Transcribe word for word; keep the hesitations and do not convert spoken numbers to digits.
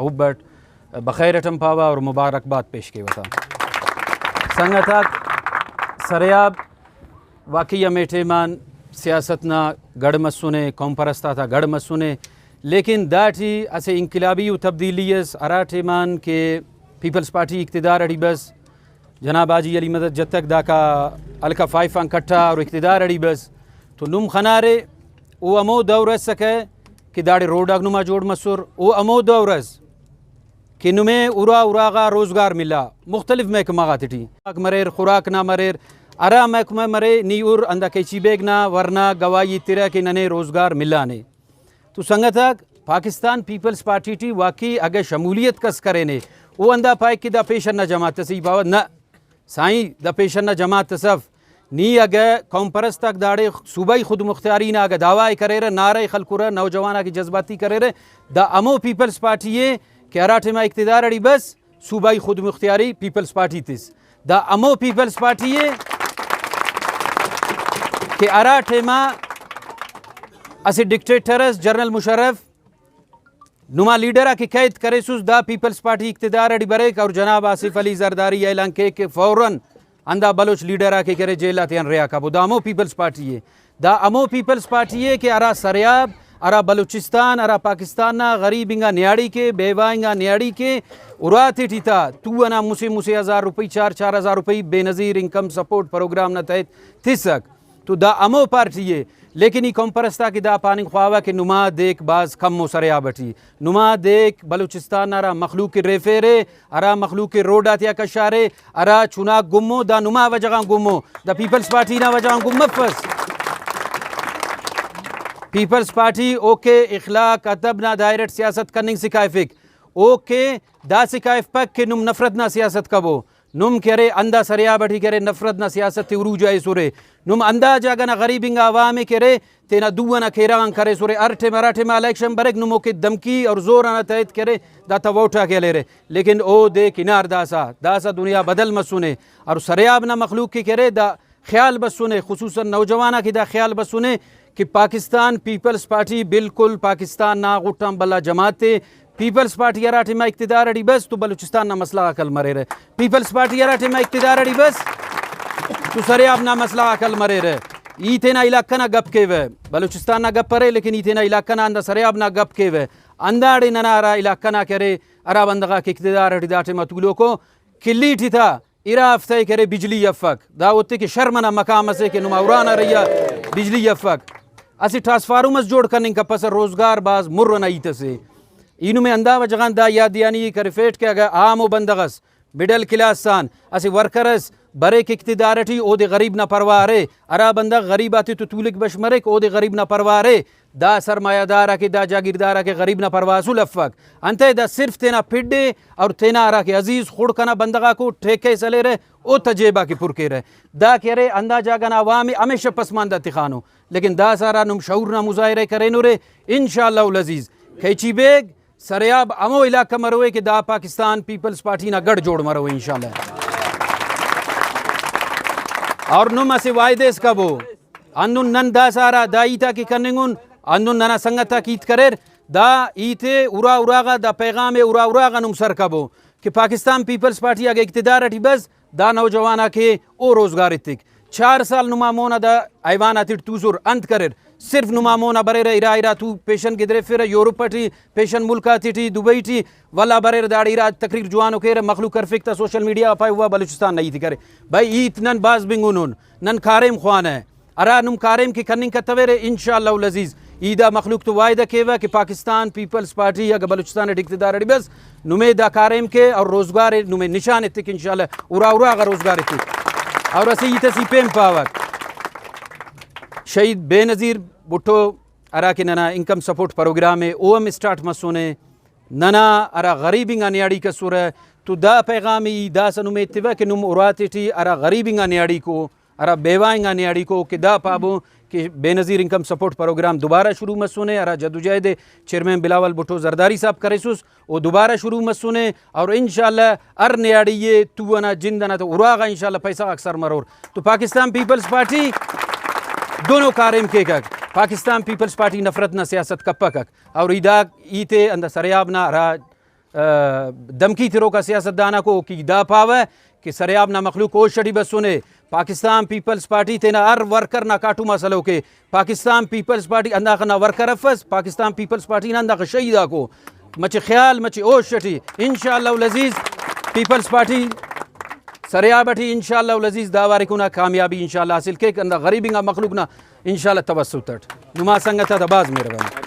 حب اٹ بخیر اٹ ہم پاوہ اور مبارکباد پیش کیوہ تا۔ سنگت آک، سریاب واقعی ہمے ٹائم آن سیاست نا گڑھ مسنے، قوم پرست آتا گڑھ مسنے، لیکن داٹی اسہ انقلابی و تبدیلی اس ہرا ٹائم آن کہ پیپلز پارٹی اقتدار اٹی بس، جناب حاجی علی مدد جتک داکا حلقہ فائیو آن کٹا اور اقتدار اٹی بس، تو نم خنارے او ہمو دور اسکہ کہ داڑے روڈ آک نما جوڑ مسر، او ہمو دور اس کہ نمے ارا اراغا روزگار ملا، مختلف محکمہ غاتیٹی مریر، خوراک نا مریر، ہرا محکمہ مرے نی ار ہندا کیچی بیگ نا ورنا گواہی ایترہ کہ ننے روزگار ملانے۔ تو سنگت آک، پاکستان پیپلز پارٹی ٹی واقعی اگہ شمولیت کس کرینے، او ہندا پائک کہ دا پیشن نا جماعت اسے، ای پاوہ نہ، سائیں، دا پیشن نا جماعت اس اف۔ نی اگہ قوم پرست آک داڑے صوبائی خود مختاری نا اگہ دعویٰ ءِ کریرہ، نعرہ ءِ خلکرہ، نوجوان آک جذباتی کریرہ، دا ہمو پیپلز پارٹی ءِ کہ ہرا ٹائما اقتدار اٹی بس، صوبائی خود مختاری پیپلز پارٹی تس۔ دا ہمو پیپلز پارٹی ءِ کہ ہرا ٹائما اسہ ڈکٹیٹر اس، جنرل مشرف، نما لیڈر آ کہ قید کریسس، دا پیپلز پارٹی اقتدار اٹی بریک اور جناب آصف علی زرداری اعلان کیک کہ فوراً ہندا بلوچ لیڈر آ کہ کرے جیل آتیان رہا کبو۔ دا ہمو پیپلز پارٹی ءِ، دا ہمو پیپلز پارٹی ءِ کہ ہرا سریاب، ہرا بلوچستان، ہرا پاکستان نا غریب انگا نیاڑی کے، بیوہ انگا نیاڑی کے، اراتے ٹی تا تو انا مسہ مسہ ہزار روپئی، چار چار ہزار روپئی بے نظیر انکم سپورٹ پروگرام نا تحت تسک۔ تو دا ہمو پارٹی ءِ، لیکن ای قوم پرست آ کہ دا پاننگ خواوہ کہ نما دیک بھاز کم ءُ سریاب اٹی، نما دیک بلوچستان نا ہرا مخلوق ءِ ریفیرے، ہرا مخلوق ءِ روڈ آتیا کشارے، ہرا چناک گمو، دا نما وجہ غان گمو، دا پیپلز پارٹی نا وجہ غان گم مفس۔ پیپلز پارٹی اوکے اخلاق ادب نا دائرہ ٹی سیاست کننگ سکھائفک، اوکے دا سکھائفپک کہ نم نفرت نا سیاست کبو۔ نم کہ ارے ہندا سریاب ٹی کہ ارے نفرت نا سیاست ءِ عروج آ ایسرے، نم ہندا جاگہ نا غریب انگا عوام ءِ کہ ارے تینا دو ئنا کیرغ آن کریسرے، ہر ٹائم ہرا ٹائما الیکشن بریک نم اوکے دھمکی اور زور ئنا تحت کہ ارے داتا ووٹ آک ہلیرے، لیکن او دے کنار داسا، داسا دنیا بدل مسنے۔ اور سریاب نا مخلوق کہ کہ ارے دا خیال بسنے، خصوصاً نوجوان آک دا خیال بسنے کہ پاکستان پیپلز پارٹی بالکل پاکستان نا غٹ آن بھلا جماعت ءِ۔ پیپلز پارٹی ہرا ٹائما اقتدار اٹی بس تو بلوچستان نا مسئلہ غاک حل مریرہ، پیپلز پارٹی ہرا ٹائما اقتدار اٹی بس تو سریاب نا مسئلہ غاک حل مریرہ۔ ای تینا علاقہ نا گپ کیوہ، بلوچستان نا گپ ارے لیکن ای تینا علاقہ نا ہندا سریاب نا گپ کیوہ۔ ہنداڑے ننا ہرا علاقہ نا کہ ارے، ہرا بندغ آک اقتدار اٹی دا ٹائما تولوکو، کلی ٹی تا ارا ہفتہ ءِ کہ ارے بجلی افک، دا اوتے کہ شرم ئنا مقام اسے کہ نما ارانا رہی آ بجلی افک۔ اسہ ٹرانسفارمر اس جوڑ کننگ کپسہ، روزگار بھاز مر ئنا ہیت اسے۔ ای نمے ہندا وجہ غان دا یات دہانی ءِ کرفیٹ کہ اگہ عام ءُ بندغ اس، مڈل کلاس آن اسہ ورکر اس بریک اقتدار ٹی، اودے غریب نا پرواہ ارے۔ ہرا بندغ غریب آتے تو تولک بش مریک، اودے غریب نا پرواہ ارے۔ دا سرمایہ دار آ کہ، دا جاگیردار آ کہ غریب نا پرواہ اسل افک۔ انتئے دا صرف تینا پھڈ ءِ اور تینا ہرا کہ عزیز خڑک ئنا بندغ آکو ٹھیکہ ءِ سلیرہ، او تا جیب آ کہ پر کیرہ۔ دا کہ ارے ہندا جاگہ نا عوام ءِ ہمیشہ پسماندہ تخانو، لیکن داسہ ہرا نم شعور نا مظاہرہ ءِ کرینرے، انشاءاللہ العزیز کیچی بیگ سریاب ہمو علاقہ مروئے کہ دا پاکستان پیپلز پارٹی نا گڑھ جوڑ مروئے انشاءاللہ۔ اور نم اسہ وعدہ اس کبو، ہندن نن داسہ ہرا دا ہیت آک ءِ کننگن، ہندن ننا سنگت آک ہیت کریر، دا ہیت ءِ ارا اراغا، دا پیغام ءِ ارا اراغا نم سر کبو کہ پاکستان پیپلز پارٹی اگہ اقتدار اٹی بس، دا نوجوان آ کہ او روزگار ایتک۔ چار سال نما مونا دا حیوان آتیٹ توسر، انت کریر؟ صرف نما مونا بریرہ، ارا ارا تو پیشن گدریفرہ، یورپ ٹی، پیشن ملک آتیٹی، دبئی ٹی، ولدا بریرہ داڑے ارا تقریر جوانو کیرہ، مخلوق کرفک تا سوشل میڈیا آ پائے وا بلوچستان نا ہیت کرے۔ بھئی، ہیت نن بھاز بنگنن، نن کاریم خوانہ، ہرا نم کاریم کہ کننگ کتویرے، انشاءاللہ العزیز ای دا مخلوق تو وعدہ کیوہ کہ پاکستان پیپلز پارٹی اگہ بلوچستان اٹ اقتدار اٹی بس، نمے دا کاریم کے اور روزگار ءِ نمے نشان ایتک انشاءاللہ، ارا ارا غا روزگار ایتک۔ اور اسہ ہیت اس ای پین پاوک، شہید بے نظیر بھٹو ہرا کہ ننا انکم سپورٹ پروگرام ءِ او ہم اسٹارٹ مسنے، ننا ہرا غریب انگا نیاڑیک اسرہ، تو دا پیغام ای داسہ نمے ایتوہ کہ نم اراتے ٹی ہرا غریب انگا نیاڑیکو، ہرا بیوہ انگا نیاڑیکو کہ دا پابو کہ بے نظیر انکم سپورٹ پروگرام دوبارہ شروع مسنے، ہرا جدوجہد ءِ چیئرمین بلاول بھٹو زرداری صاحب کریسس، او دوبارہ شروع مسنے اور انشاءاللہ ہر نیاڑی ءِ تو ئنا جند ئنا تو اراغا انشاءاللہ پیسہ غاک سر مرور۔ تو پاکستان پیپلز پارٹی دنو کاریم کیکک، پاکستان پیپلز پارٹی نفرت نا سیاست کپکک۔ اور ای دا ہیت ءِ ہندا سریاب نا ہرا آ، دھمکی تروکا سیاست دان آکو کہ دا پاوہ کہ سریاب نا مخلوق ہوش اٹی بسنے۔ پاکستان پیپلز پارٹی تینا ہر ورکر نا کاٹم آ سلوک ءِ۔ پاکستان پیپلز پارٹی ہنداخہ نا ورکر افس، پاکستان پیپلز پارٹی نا ہنداخہ شہید آکو۔ مچہ خیال، مچہ ہوش اٹی، انشاءاللہ العزیز پیپلز پارٹی سریاب اٹی انشاءاللہ العزیز دا وار ایکو نا کامیابی انشاءاللہ حاصل کیک۔ ہندا غریب انگا مخلوق نا انشاءاللہ توسط اٹ۔ نما سنگت آتا بھاز مہربانی۔